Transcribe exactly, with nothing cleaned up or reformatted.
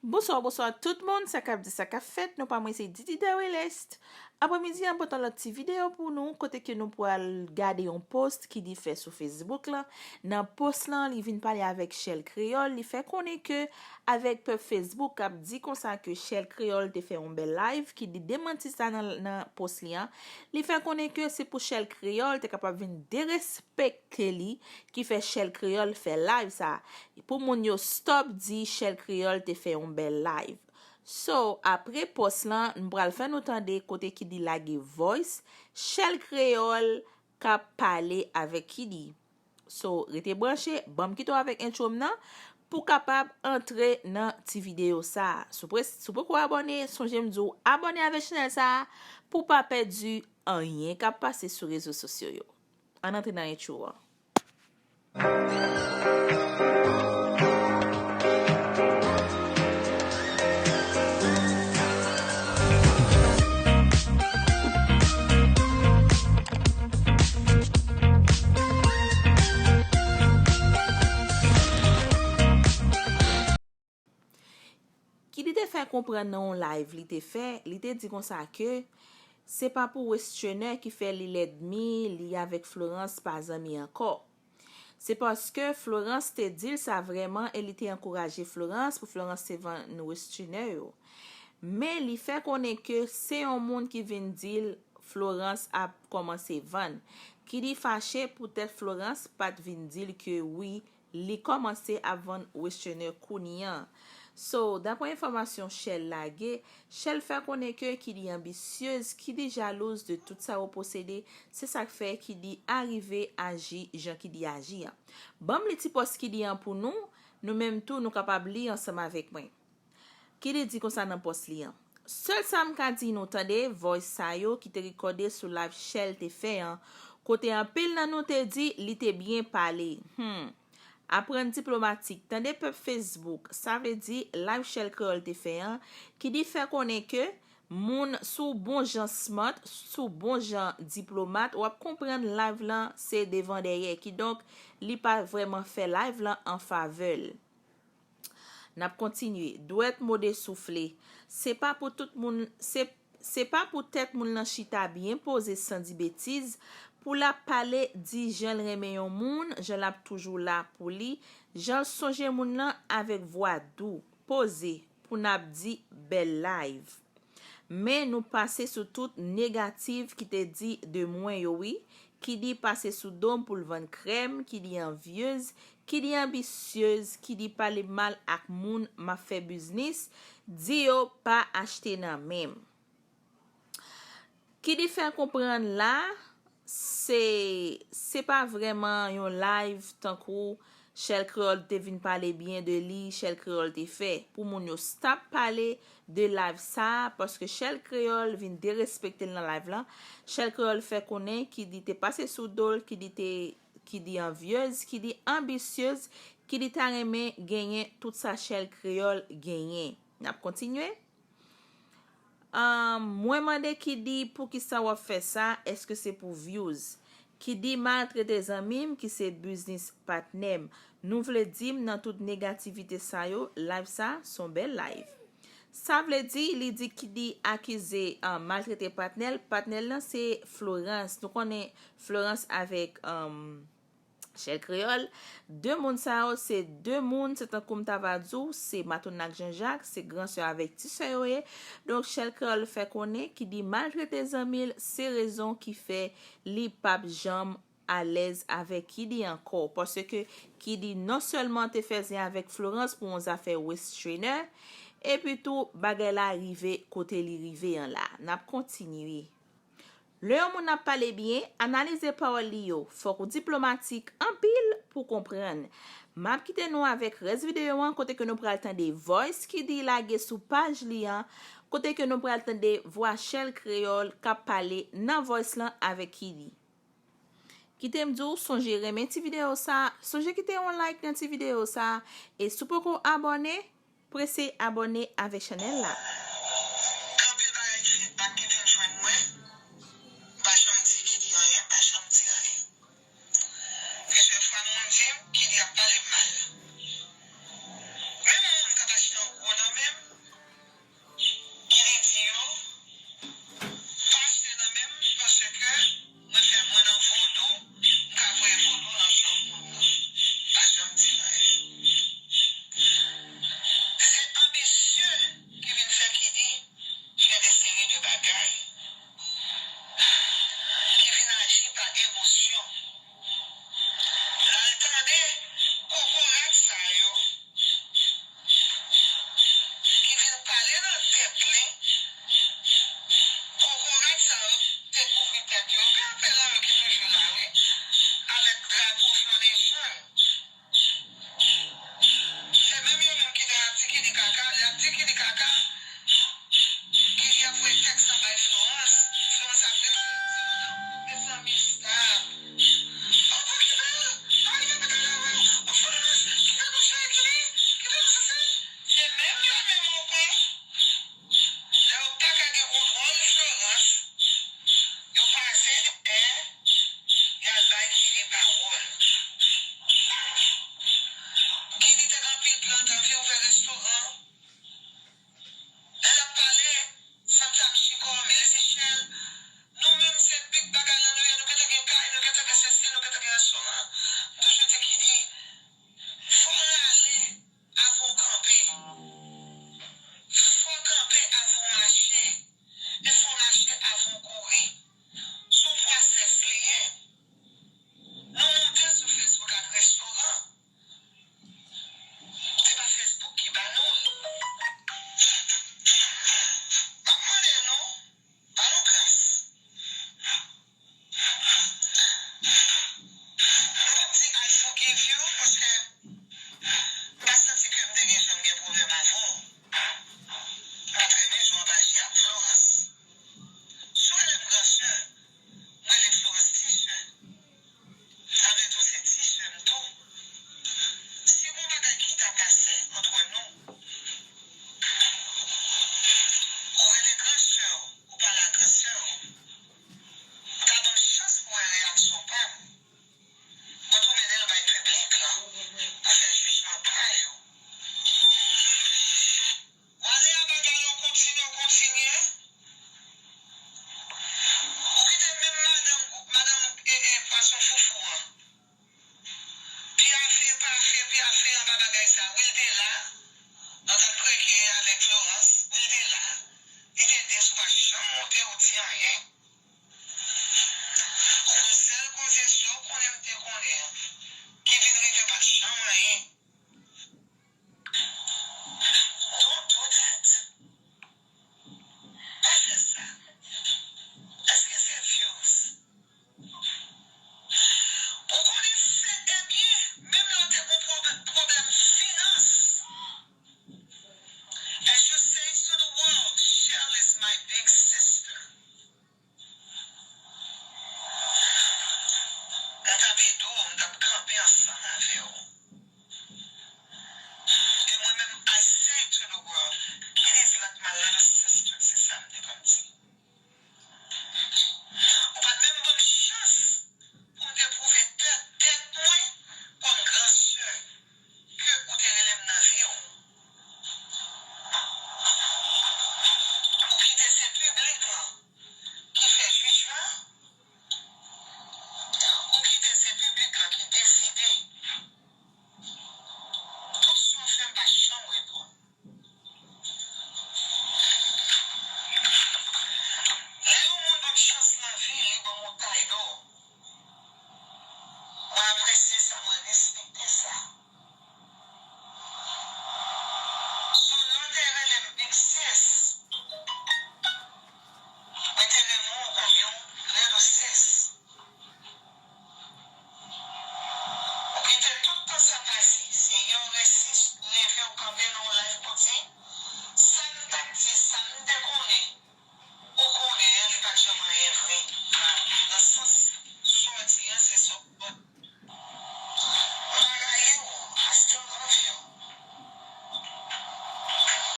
Bonswa, bonswa tout moun, sa k ap di, sa k ap fèt, non pa mwen se Didi Dawelest. Aprèmidi an pote yon lòt ti videyo pou nou, kote ke nou pral gade yon post Kidi fè sou Facebook lan. Nan post lan, li vin pale avèk Shell Kreyòl, li fè konnen ke avèk pèp Facebook k ap di konsa ke Shell Kreyòl te fè yon bèl live, Kidi demanti sa nan, nan post li an. Li fè konnen ke se pou Shell Kreyòl te kapab vin derespekte li ki fè Shell Kreyòl fè live sa. Pou moun yo stop di Shell Kreyòl te fè yon bèl live. So, apre post lan, m pral fè nou tande kote Kidi lage voice Shell Kreyòl k ap pale avèk Kidi. So, rete branche, ban m kite w avèk entwo m nan, pou kapab antre nan ti videyo sa. Si w pre-, si w poko abòne, sonje m di w abòne avèk chanèl sa pou pa pèdi anyen k ap pase sou rezo sosyo yo. Ann antre nan entwo an. Kidi te fè konprann nan yon live li te fè, li te di konsa ke se pa pou Westerner ki fè li lènmi, li avèk Florence pa zanmi ankò. Se paske Florence te di l sa vrèman e li te ankouraje Florence pou Florence te vann Westerner yo. Men li fè konnen ke se yon moun ki vin di l Florence ap kòmanse vann. Kidi fache poutèt Florence pa t vin di l ke wi, li kòmanse ap vann Westerner kounye a. So, daprè enfòmasyon Shell lage, Shell fè konnen ke Kidi anbisyez, Kidi jalouz de tout sa yo posede, se sa k fè Kidi arive aji jan Kidi aji an. Ban m li ti post Kidi an pou nou, nou menm tou nou kapab li ansanm avèk mwen. Kidi di konsa nan post li an. Sèl sa m ka di nou, tande voice sa yo ki te rekòde sou live Shell te fè an, kote anpil nan nou te di li te byen pale. Hmm. Aprann diplomatik, tande pèp Facebook, sa vle di live Shell Kreyòl te fè an, Kidi fè konnen ke moun, si w bon jan smart, si w bon jan diplomat, w ap konprann live lan se devan dèyè. Kidonk, li pa vrèman fè live lan an favè l. N ap kontinye. Dwèt mode soufle. Se pa pou tout moun, se, se pa pou tèt moun lan chita byen poze san di betiz, pou l ap pale, di jan l renmen yon moun, jan l ap toujou la pou li, jan l sonje moun lan avèk vwa dou, poze, pou n ap di bèl live. Men nou pase sou tout negatif ki te di de mwen yo wi. Kidi pase sou do m pou l vann krèm, Kidi anvyez, Kidi anbisyez, Kidi pale mal ak moun m ap fè biznis, di yo pa achte nan men m. Kidi fè konprann la, se, se pa vrèman yon live tankou Shell Kreyòl te vin pale byen de li, Shell Kreyòl te fè. Pou moun yo stop pale de live sa, paske Shell Kreyòl vin derespekte l nan live lan. Shell Kreyòl fè konnen Kidi te pase sou do l, Kidi te, Kidi anvyez, Kidi anbisyez, Kidi ta renmen genyen tout sa Shell Kreyòl genyen. N ap kontinye. Ahn, mwen mande Kidi poukisa w ap fè sa, èske se pou views? Kidi maltrete zanmi m ki se biznis patnè m. Nou vle di m nan tout negativite sa yo, live sa s on bèl live. Sa vle di, li di Kidi akize, ahn, maltrete patnè l, patnè l lan se Florence. Nou konnen Florence avèk, ahn, Shell Kreyòl. De moun sa yo se de moun, se tankou m ta va di w, se Matonn ak Janjak, se gran sè avèk ti sè yo ye. Donk, Shell Kreyòl fè konnen Kidi maltrete zanmi l, se rezon ki fè li p ap janm alèz avèk Kidi ankò. Paske Kidi non sèlman te fè zen avèk Florence pou yon zafè Westerner, epi tou, bagay la rive kote li rive an la. N ap kontinye. Lè yon moun ap pale byen, analize pawòl li yo. Fòk ou diplomatik anpil pou konprann. M ap kite nou avèk rès videyo an kote ke nou pral tande voice Kidi lage sou paj li an, kote ke nou pral tande vwa Shell Kreyòl k ap pale nan voice lan avèk Kidi. Kite m di w, sonje renmen ti videyo sa, sonje kite yon like nan ti videyo sa, e si w poko abòne, prese abòne avèk chanèl la.